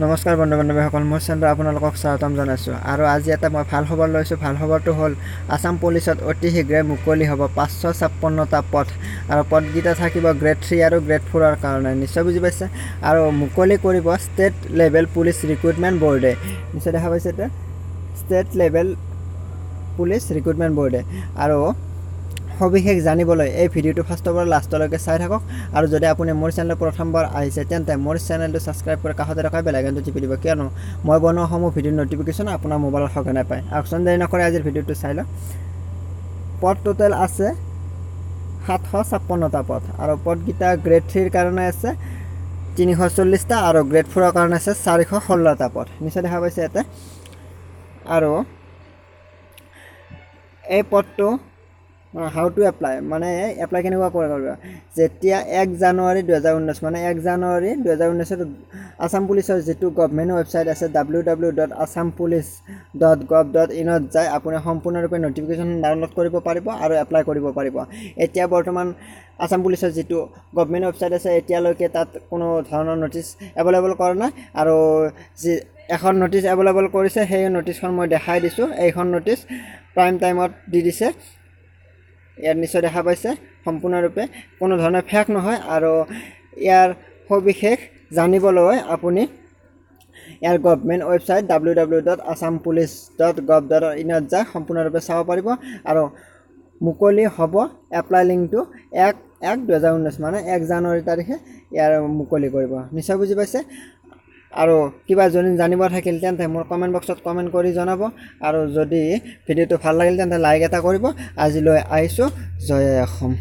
নমস্কাৰ বন্ধু বান্ধৱীসকল, মোৰ চেনেলত আপোনালোকক স্বাগতম জনাইছোঁ। আৰু আজি এটা মই ভাল খবৰ লৈছোঁ। ভাল খবৰটো হ'ল, আছাম পুলিচত অতি শীঘ্ৰে মুকলি হ'ব 556টা পদ আৰু পদকেইটা থাকিব গ্ৰেড 3 আৰু গ্ৰেড 4ৰ কাৰণে। নিশ্চয় বুজি পাইছে। আৰু মুকলি কৰিব ষ্টেট লেভেল পুলিচ ৰিক্ৰুইটমেণ্ট বৰ্ডে। নিশ্চয় দেখা পাইছে এতিয়া, ষ্টেট লেভেল পুলিচ ৰিক্ৰুইটমেণ্ট বৰ্ডে। আৰু সবিশেষ জানিবলৈ এই ভিডিঅ'টো ফাৰ্ষ্টৰ পৰা লাষ্টলৈকে চাই থাকক। আৰু যদি আপুনি মোৰ চেনেলত প্ৰথমবাৰ আহিছে, তেন্তে মোৰ চেনেলটো ছাবস্ক্ৰাইব কৰি কাষতে থকা বেল আইকনটো টিপি দিব, কিয়নো মই বনোৱাসমূহ ভিডিঅ'ৰ ন'টিফিকেশ্যন আপোনাৰ মোবাইলত সঘনাই পায়। আহকচোন, দেৰি নকৰে আজিৰ ভিডিঅ'টো চাই লওক। পদ টোটেল আছে 756টা পদ আৰু পদকেইটা গ্ৰেড 3ৰ কাৰণে আছে 340টা আৰু গ্ৰেড 4ৰ কাৰণে আছে 416টা পদ। নিশ্চয় দেখা পাইছে ইয়াতে। আৰু এই পদটো how to apply, মানে এপ্লাই কেনেকুৱা কৰিব? যেতিয়া 1 জানুৱাৰী 2019, মানে 1 জানুৱাৰী 2019ত আছাম পুলিচৰ যিটো গভমেণ্ট ৱেবছাইট আছে, ww.assampolice.gov.inত যায় আপুনি সম্পূৰ্ণৰূপে ন'টিফিকেশ্যন ডাউনলোড কৰিব পাৰিব আৰু এপ্লাই কৰিব পাৰিব। এতিয়া বৰ্তমান আছাম পুলিচৰ যিটো গভমেণ্ট ৱেবছাইট আছে, এতিয়ালৈকে তাত কোনো ধৰণৰ ন'টিছ এভেইলেবল কৰা নাই। আৰু যি এখন ন'টিছ এভেইলেবল কৰিছে, সেই ন'টিছখন মই দেখাই দিছোঁ। এইখন ন'টিছ প্ৰাইম টাইমত দি দিছে। ইয়াত নিশ্চয় দেখা পাইছে, সম্পূৰ্ণৰূপে কোনো ধৰণৰ ফেক নহয়। আৰু ইয়াৰ সবিশেষ জানিবলৈ আপুনি ইয়াৰ গভমেণ্ট ৱেবছাইট ww.assampolice.gov.inত যাই সম্পূৰ্ণৰূপে চাব পাৰিব। আৰু মুকলি হ'ব এপ্লাই লিংকটো 1-1-2019, মানে 1 জানুৱাৰী তাৰিখে ইয়াৰ মুকলি কৰিব। নিশ্চয় বুজি পাইছে। আৰু কিবা যদি জানিব থাকিল, তেন্তে মোৰ কমেণ্ট বক্সত কমেণ্ট কৰি জনাব। আৰু যদি ভিডিঅ'টো ভাল লাগিল, তেন্তে লাইক এটা কৰিব। আজিলৈ আহিছোঁ। জয় অসম।